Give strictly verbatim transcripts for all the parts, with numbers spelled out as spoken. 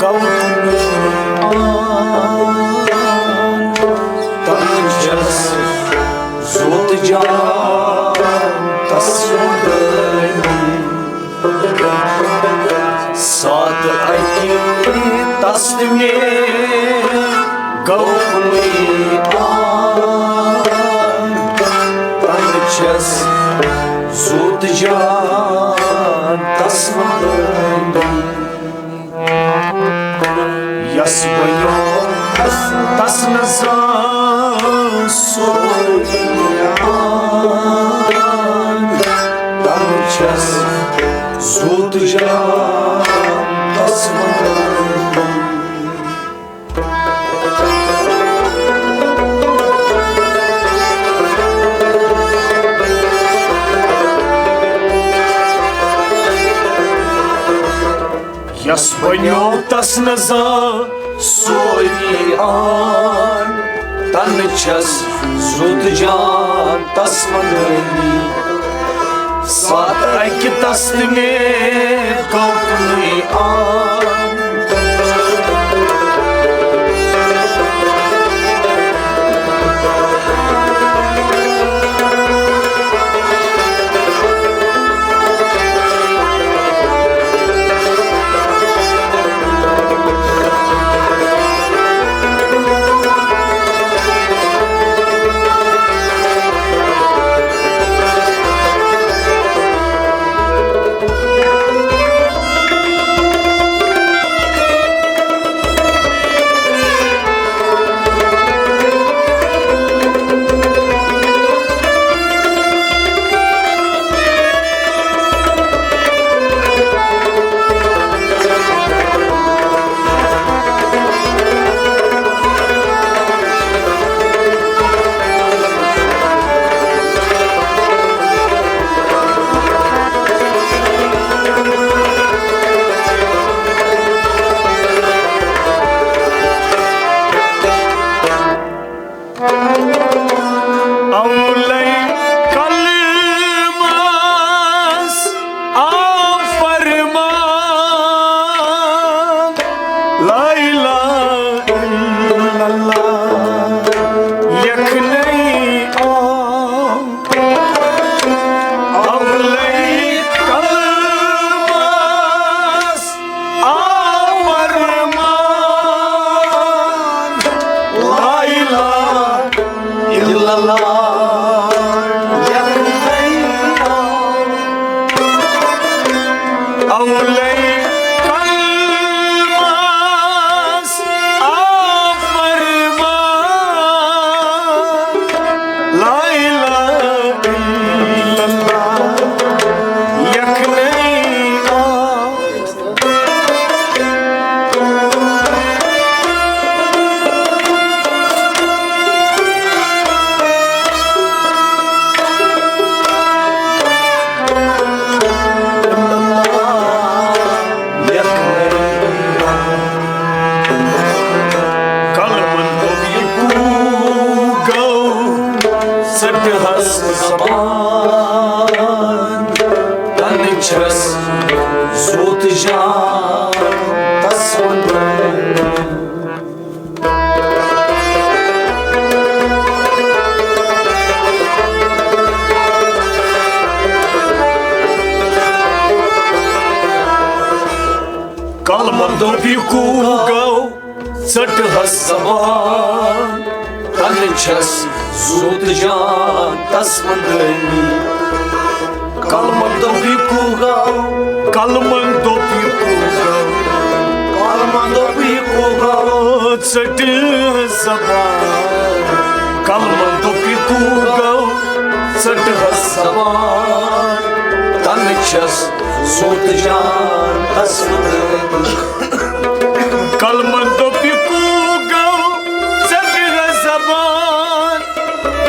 گوٚو نہٕ آن، تَنہٕ چھَس زوت جان تَس وَنٲنی۔ ساتہٕ اَکہِ تَس تہٕ مےٚ گوٚو نہٕ آن، تَنہٕ چھَس زوت جان تَس وَنٲنی۔ یَس بَنیو تَس نہٕ زانٛہہ سورُے آن، تَنہٕ چھَس زوت جان تَس وَنٲنی۔ یَس بَنیو تَس نہٕ زانٛہہ سورُے آن، تَنہٕ چھَس زوت جان تَس وَنٲنی۔ ساتہٕ اَکہِ تَس تہٕ مےٚ گوٚو نہٕ آن۔ اولے کلمس آو فرمان، لا الہ الا اللہ لیکھنے آو۔ اولے کلمس آو فرمان، لا الہ الا اللہ۔ اولے کلمس آو فرمان، لا الہ الا اللہ لیکھنے آو۔ کلمن دوٚپ یہِ کوٗ گوٚو ژٔٹہَس زبان، تَنہٕ چھَس زوت جان تَس وَنان۔ کلمن دوٚپ یہِ کوٗ گوٚو ژٔٹہَس زبان، تَنہٕ چھَس زوت جان تَس وَنٲنی۔ کلمن دوٚپ یہِ کوٗ گوٚو، کلمن دوٚپ یہِ کوٗ گوٚو، کلمن دوٚپ یہِ کوٗ گوٚو ژٔٹہَس زبان۔ کلمن دوٚپ یہِ کوٗ گوٚو ژٔٹہَس زبان، تَنہٕ چھَس زوت جان تَس وَنٲنی۔ کلمن دوٚپ یہِ کوٗ گوٚو ژٔٹہَس زبان،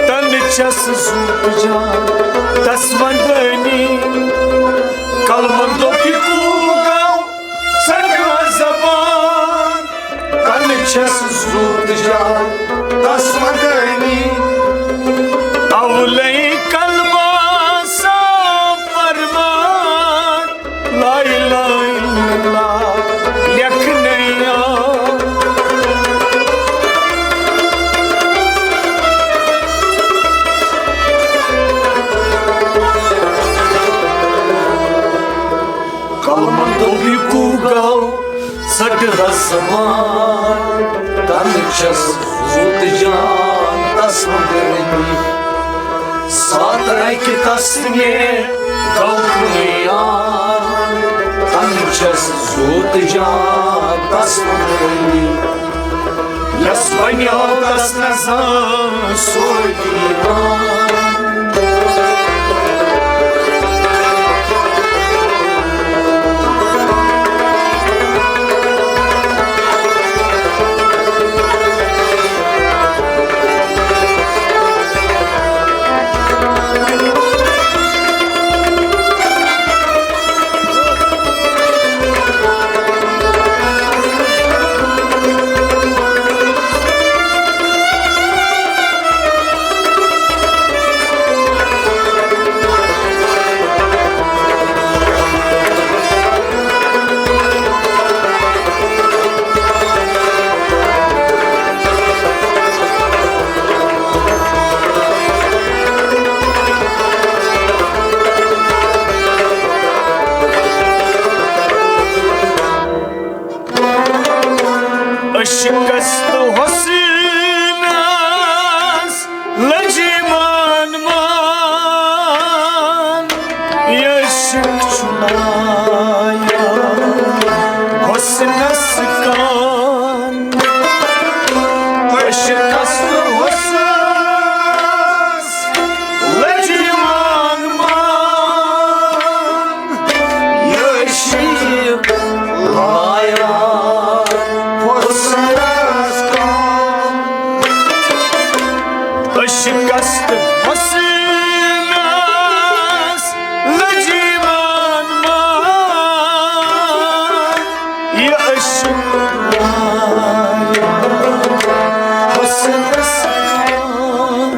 تَنہٕ چھَس زوت جان تَس وَنٲنی۔ کلمن دوٚپ یہِ کوٗ گوٚو ژٔٹہَس زبان، تَنہٕ چھَس زوت جان تَس وَنٲنی۔ اولے کلمس آو فرمان، لا الہ الا اللہ چھَس زُو تہٕ جان تس منٛز۔ ساتھ اکہِ تس تہٕ مےٚ گوٚو کُنُے یار، تن چھَس زُو تہٕ جان تس منٛز۔ یس بنیو تس نہ زانٛہہ سُہ دیوان۔ عشقس تہٕ حسنس لٔج ایمان مان، یہِ عشق چھُ لایان حسنس کان۔ عشقس تہٕ حسنس لٔج ایمان مان، یہِ عشق لایان حسنس کان۔ عشقس تہٕ حسنس لٔج ایمان مان، یہِ عشق لایان حسنس کان۔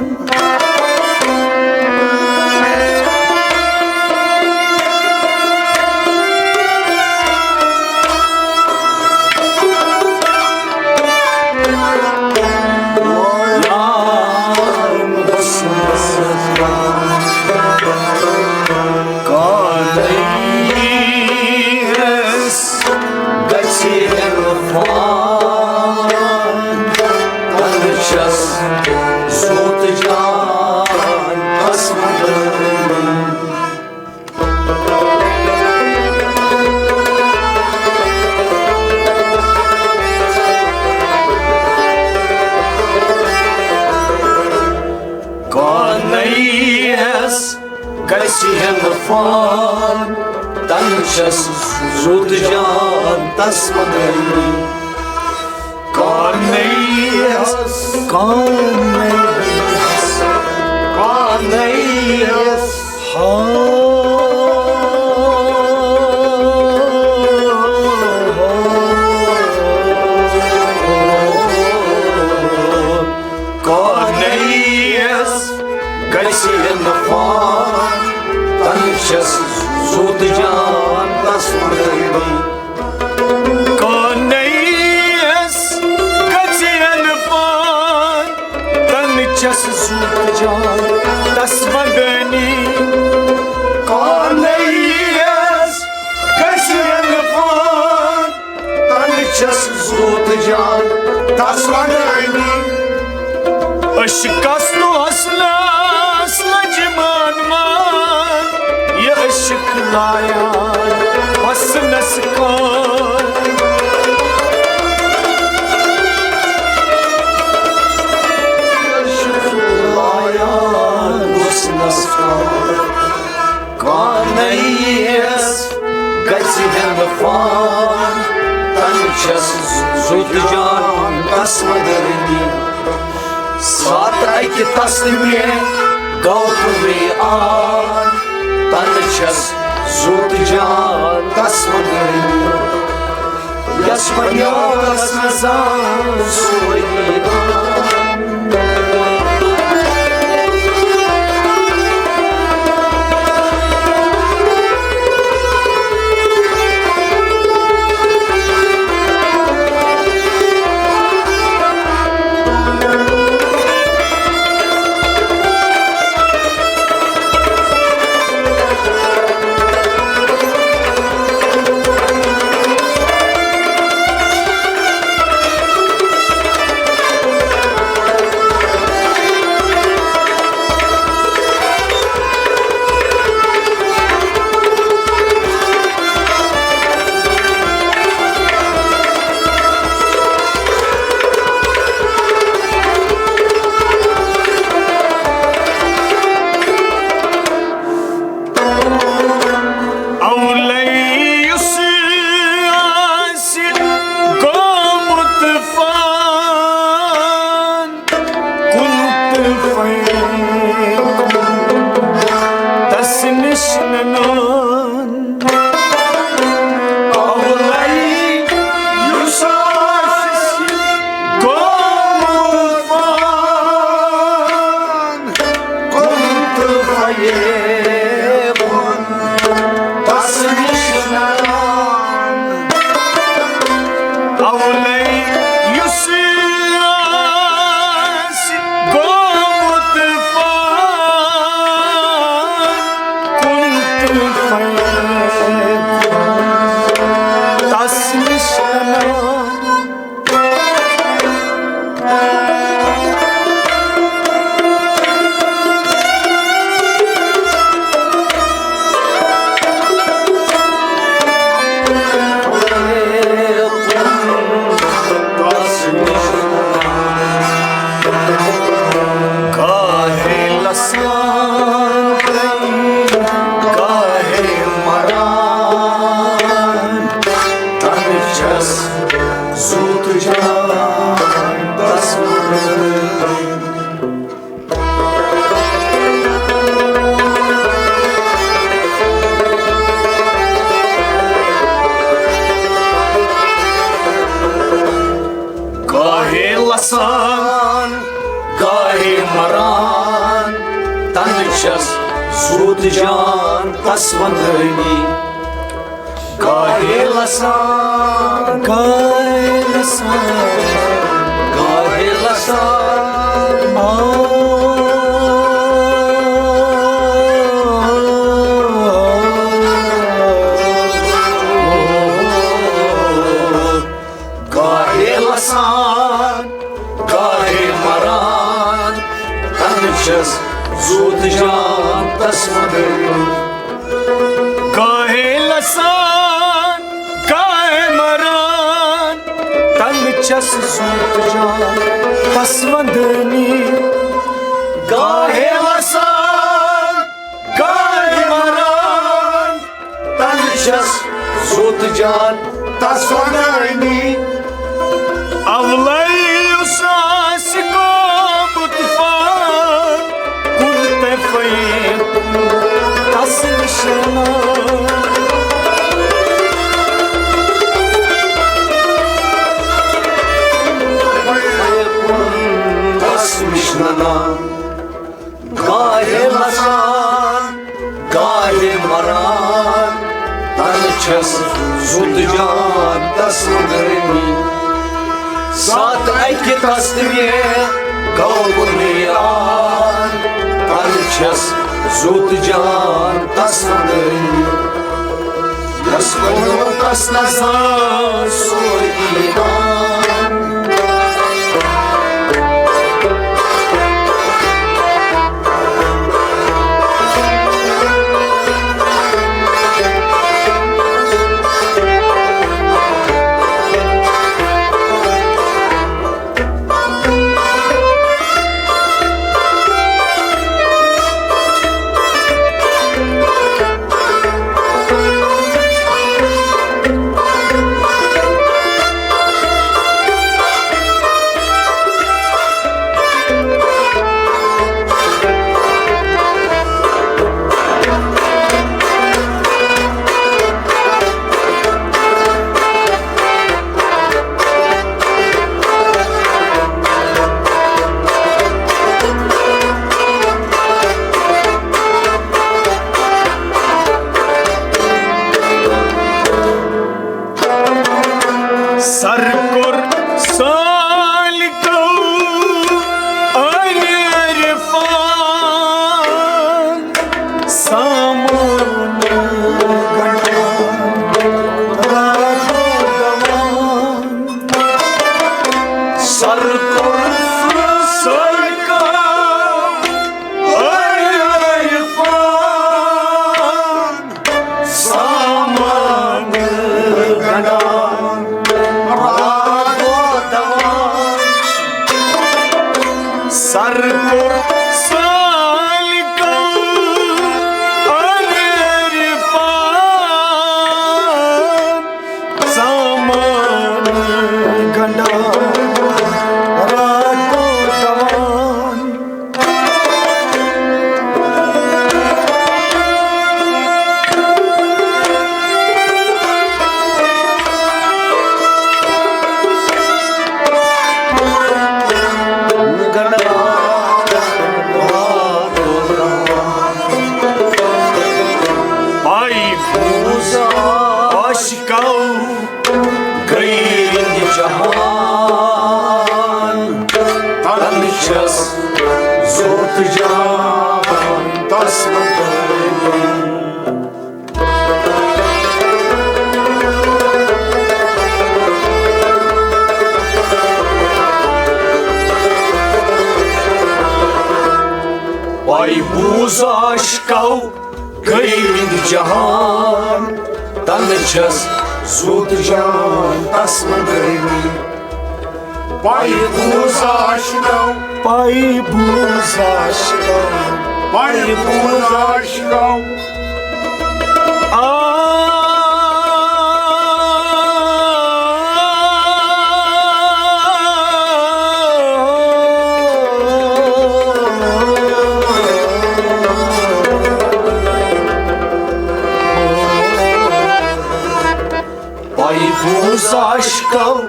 کانَے یَس گژھِ ہٮ۪نہٕ فان، تَنہٕ چھَس زُو تہٕ جان تَس وَنٲنی۔ کانَے یَس، کانَے یَس، کانَے یَس۔ ہا۔ کانَے یَس گژھِ ہٮ۪نہٕ فان، تَنہٕ چھَس زُو تہٕ جان تَس وَنٲنی۔ کانَے یَس گژھِ ہٮ۪نہٕ فان، تَنہٕ چھَس زُو تہٕ جان تَس وَنٲنی۔ کانَے یَس گژھِ ہٮ۪نہٕ فان، تَنہٕ چھَس زُو تہٕ جان تَس وَنٲنی۔ عشقَس تہٕ حسنَس لٔج ایمان مان، یہِ عشق لایان حسنَس کان۔ عشق لایان حسنَس کان۔ کانَے یَس گژھِ ہٮ۪نہٕ فان، تَنہٕ چھَس زُو تہٕ جان تَس وَنٲنی۔ ساتھ اَکہِ تَس تہٕ مےٚ گوٚو کُنُے آن، تَنہٕ چھَس زُو تہٕ جان تَس وَنٲنی۔ یَس وَنیو تَس نہ زانٛہہ سُہ دیوان۔ وسان، گاہے مران، تنہٕ چھَس زوٗ تہٕ جان تس ونٛدٲنی۔ گاہے لسان، گاہے لسان، گاہے لسان۔ آ۔ گاہے لسان، گاہے مران، تنہٕ چھَس زوٗ تہٕ جان تس ونٛدٲنی۔ گاہے لسان، گاہے مران، تنہٕ چھَس زوٗ تہٕ جان تس ونٛدٲنی۔ گاہے لسان، گاہے مران، تنہٕ چھَس زوٗ تہٕ جان تس ونٛدٲنی۔ اولے یُس آسہِ گوٚمُت پان، کُن تہِ فیٖم تس نِش نہٕ۔ تس نِش نہٕ۔ گاہے لسان، گاہے مران، تنہٕ چھَس زوٗ تہٕ جان تس ونٛدٲنی۔ ساتھ اکہِ تصویر گوٚو نیران، تنہٕ چھَس زوٗ تہٕ جان تس ونٛدٲنی۔ یس ونو تس نہ زانس سورُے ایمان۔ سر کوٚر سالکو أرۍ أرۍ فان، سامان گنڈان، راتو دوان۔ سر کوٚر سالکو أرۍ أرۍ فان، سامان گنڈان، راتو دوان۔ سر کوٚر سالکو أرۍ أرۍ فان، سامان گنڈان، راتو دوان۔ پاے بوز عاشقو، گٔے رنٛگۍ جہان، تنہٕ چھَس زوٗ تہٕ جان تس ونٛدٲنی۔ پاے بوز عاشقو، گٔے رنٛگۍ جہان، تنہٕ چھَس زوٗ تہٕ جان تس ونٛدٲنی۔ پاے بوز عاشقو، پاے بوز عاشقو، پاے بوز عاشقو۔ آ۔ پاے بوز عاشقو،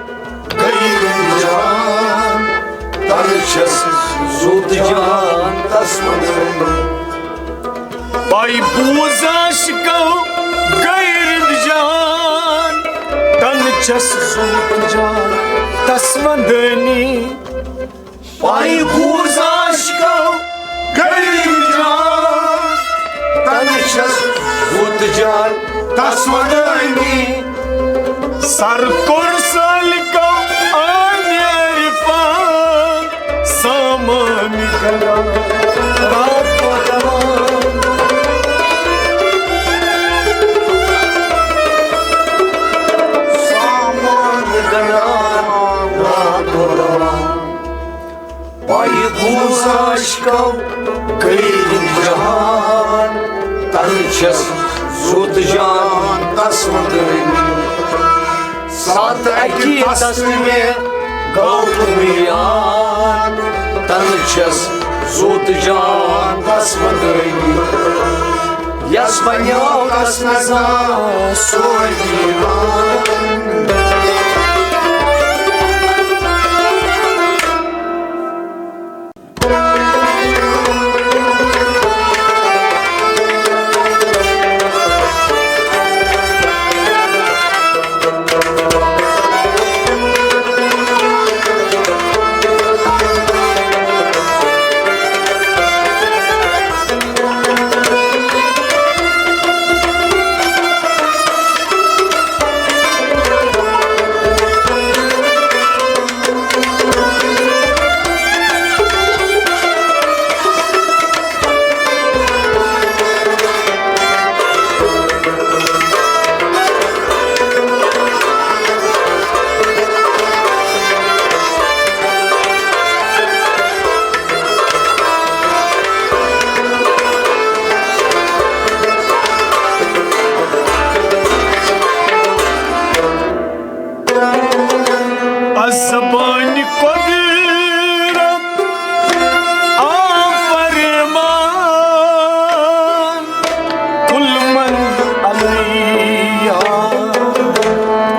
گٔے رنٛگۍ جہان، زوت جان تس ونٲنی۔ پاے بوز عاشقو گٔے رند جان، تن چھس زوت جان تس ونٲنی۔ پاے بوز عاشقو گٔے رند جان، تن چھس زوت جان تس ونٲنی۔ سر کوٚر سالکو عٲنہِ عرفان، سامان گلان رات و روان۔ سامان گلان رات و روان۔ پاے بوز عاشقو گٔے جان، تن چھس زوت جان تس ونٲنی۔ ساتھ اکی دست مےٚ گوٚو بُنیاد، تن چھس زوت جان تس ونٲنی۔ یس بنیو تس نزا سوے دیوان۔ از زبان قدرت آ فرمان، کل من علیہ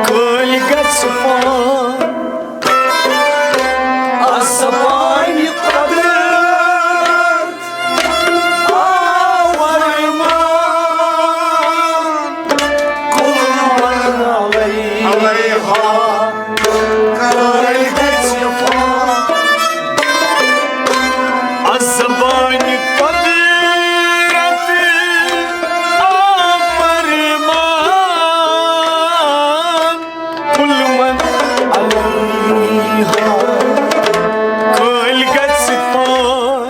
کل گژھِ فان۔ از زبان قدرت آ فرمان، کل من علیہ۔ از زبان قدرت آ فرمان، کل من علیہ کل گژھِ فان۔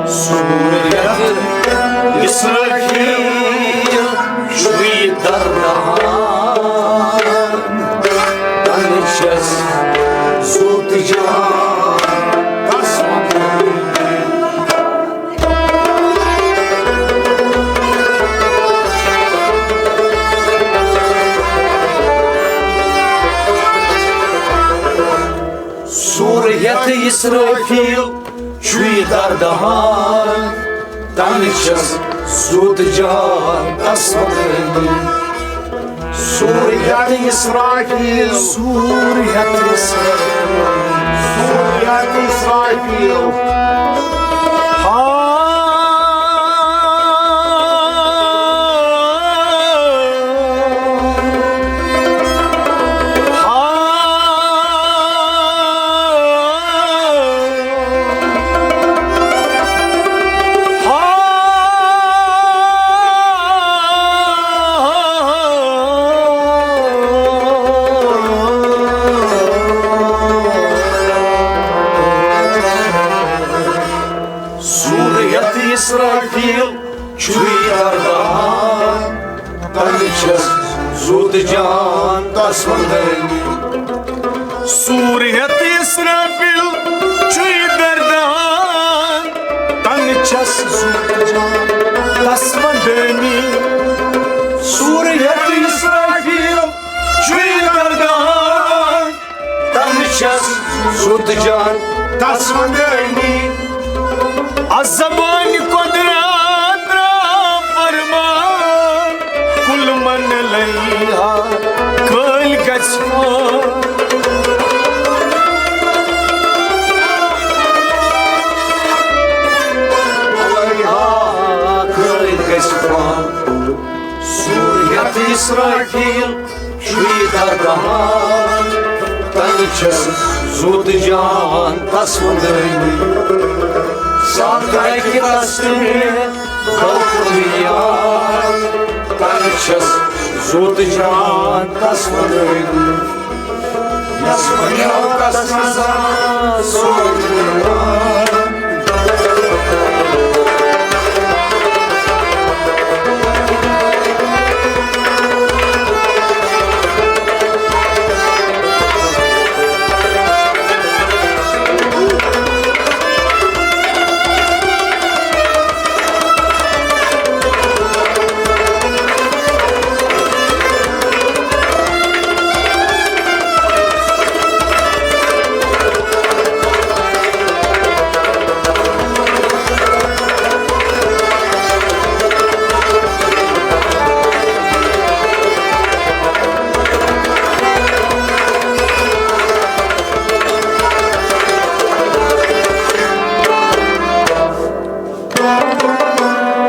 سورت اسرافیل چھُے دردان، تن چھس زوت جان تس ونٲنی۔ سورت اسرافیل چھُے دردان، تن چھس زوت جان تس ونٲنی۔ سورت اسرافیل، سورت اسرافیل، سورت اسرافیل۔ ہا۔ سورت اسرافیل چھُے دردان، تن چھس زوت جان تس ونٲنی۔ سورت اسرافیل چھُے دردان، تن چھس زوت جان تس ونٲنی۔ سورت اسرافیل چھُے دردان، چھَس زُت جان تس وندٲنی۔ از زبانہِ قۄدرت درٛاو فرمان، کُل من لئی ہا کٲلۍ گژھِ پان۔ لئی ہا کٲلۍ گژھِ پان۔ سوٗر ہٮ۪تھ اسرافیل چھُ یہِ درگاہان، تَنہٕ چھَس زُت جان تس وندٲنی۔ ساتھ اَکہِ رستہٕ مےٚ گوٚو کُنہِ یار، تَنہٕ چھَس زُت جان تس وندٲنی۔ یَس وَنیو تس نظر سوزنہٕ۔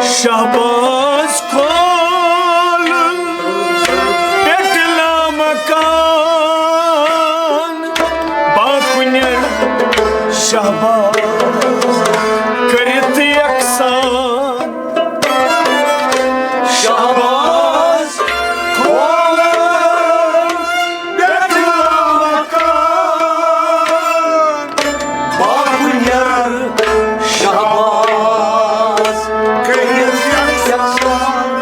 شہباز کھول پٮ۪ٹھ لامکان، باکُنٮ۪ر شہباز کٔرِتھ یکسان۔ شہباز کھول پٮ۪ٹھ لامکان، باکُنٮ۪ر شہباز کٔرِتھ یکسان۔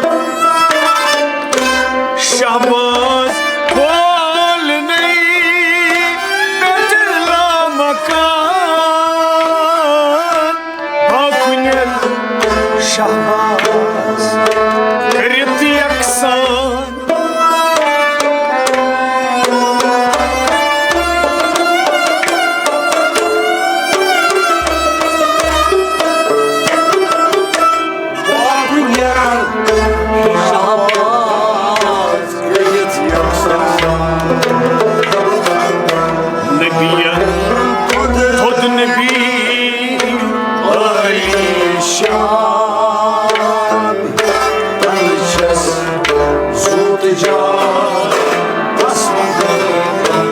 شہباز کھول نئی پٮ۪ٹھ لامکان، باکُنٮ۪ر شہباز کٔرِتھ یکسان۔ نبیَن تھوٚد نبی عٲلی شان، تَنہٕ چھَس زُت جان تس وندٲنی۔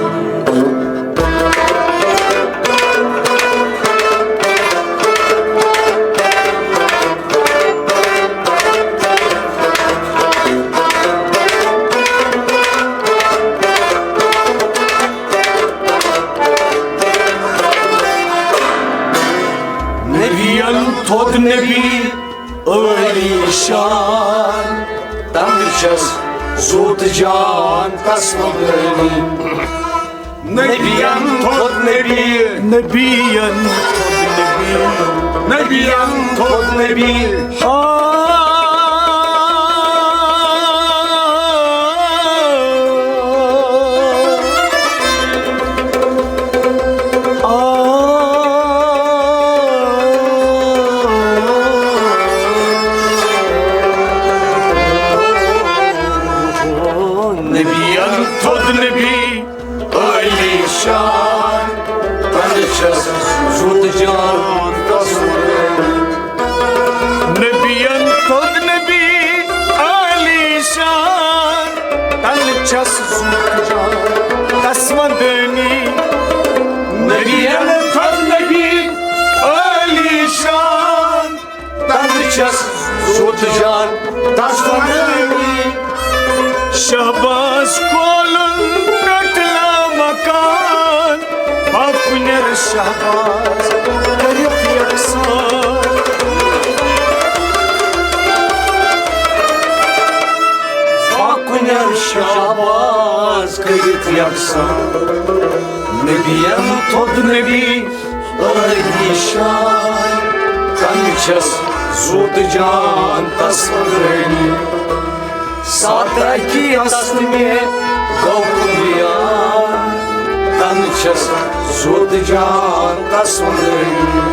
نبیَن تھوٚد نبی عٲلی شان، تَنہٕ چھَس زُت جان تس وندٲنی۔ نبیَن تھوٚد نبی، نبیَن تھوٚد نبی، نبیَن تھوٚد نبی۔ آ، آ، نبیَن تھوٚد نبی عٲلی شان، تَنہٕ چھَس زُت جان تس وندٲنی۔ نبیَن تھوٚد نبی عٲلی شان، تَنہٕ چھَس زُت جان تس وندٲنی۔ نبیَن تھوٚد نبی عٲلی شان، تَنہٕ چھَس زُت جان تس وندٲنی۔ شہباز کھولُن پٮ۪ٹھ لامکان، باکُنٮ۪ر شہباز کٔرِتھ یکسان۔ باکُنٮ۪ر شہباز کٔرِتھ یکسان۔ نبیَن تھوٚد نبی عٲلی شان، تَنہٕ چھَس زُت جان تس وندٲنی۔ ساتھ اَکہِ رستہٕ مےٚ گوٚو کُنہِ یار، تَنہٕ چھَس سوٗد جان تس وَنٲوِو،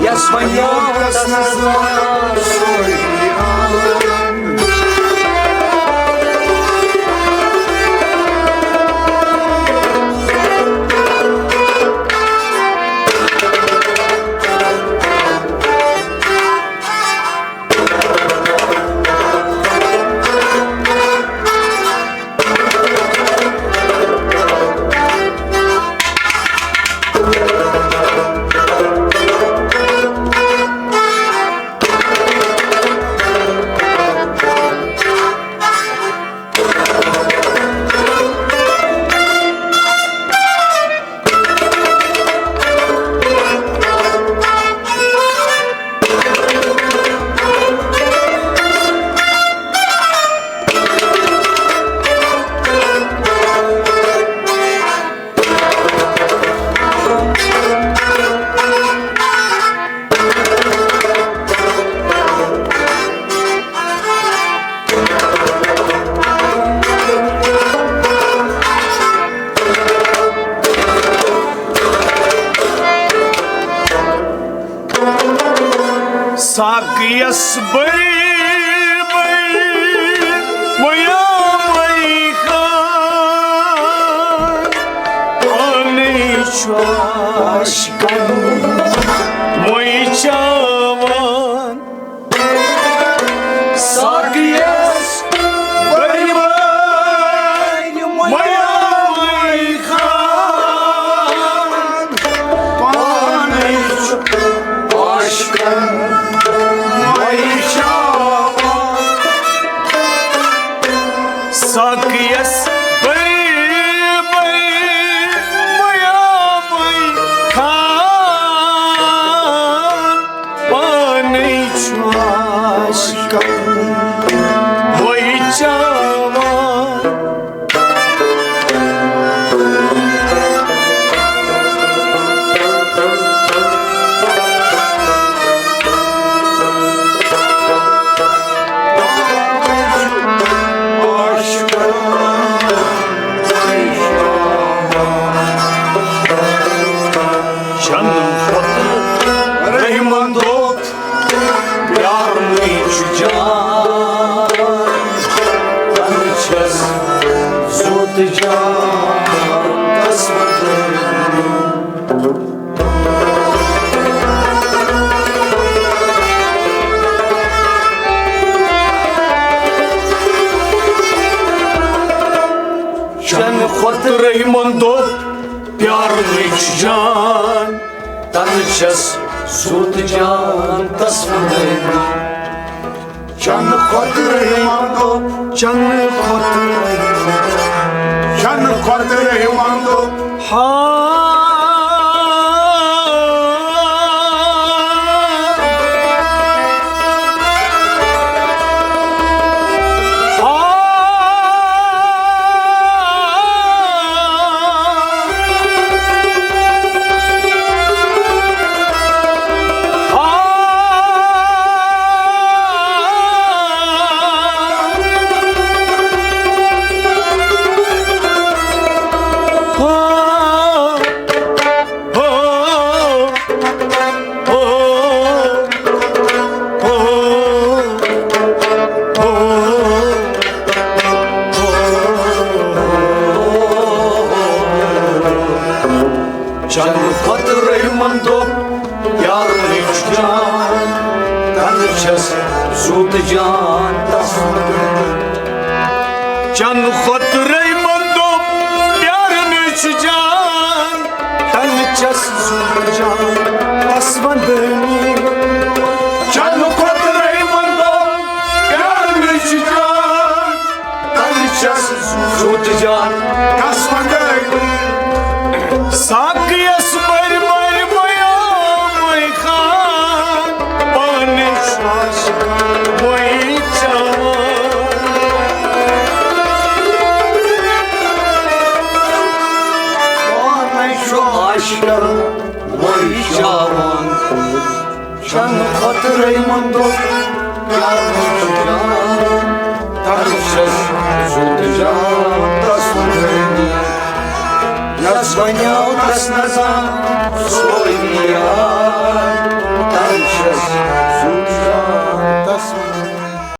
یس وۄنۍ یوکس نظر سورُے عام۔ ساقیَس بٔرۍ بٔرۍ ویامَے خان، پانَے چھُ عاشقَن مۄے چاوان۔ ساقیَس بٔرۍ بٔرۍ ویامَے خان، پانَے چھُ عاشقَن مۄے چاوان۔ ساقیَس بٔرۍ بٔرۍ ویامَے خان، پانَے چھُ عاشقَن مۄے چاوان۔ چنہٕ کھۄتہٕ رحمن دوٚپ، پیارنٕے چھُ جان، تنہٕ چھَس زُو تہٕ جان تس وَنان۔ چنہٕ کھۄتہٕ رحمن دوٚپ، پیارنٕے چھُ جان، تنہٕ چھَس زُو تہٕ جان تس وَنان۔ چنہٕ کھۄتہٕ رحمن دوٚپ، چنہٕ کھۄتہٕ رحمن، چنہٕ کھۄتہٕ رحمن دوٚپ، ہا۔ چنہٕ کھۄتہٕ رحمن دوٚپ، پیارنٕے چھُ جان، تنہٕ چھَس زُو تہٕ جان تس وَنان۔ چنہٕ کھۄتہٕ رحمن دوٚپ، پیارنٕے چھُ جان، تنہٕ چھَس زُو تہٕ جان تس وَنان۔ چنہٕ کھۄتہٕ رحمن دوٚپ، پیارنٕے چھُ جان، تنہٕ چھَس زُو تہٕ جان تس وَنان۔ ساقیَس بٔرۍ بٔرۍ ویامَے خان، پانَے چھُ عاشقَن مۄے چاوان۔ پانَے چھُ عاشقَن مۄے چاوان۔ چنہٕ کھۄتہٕ رحمن دوٚپ، پیارنٕے چھُ جان، تنہٕ چھَس زُو تہٕ جان تس وَنان۔ یس وۄنۍ آو تس نظر سورُے یاد۔ تنگ چھس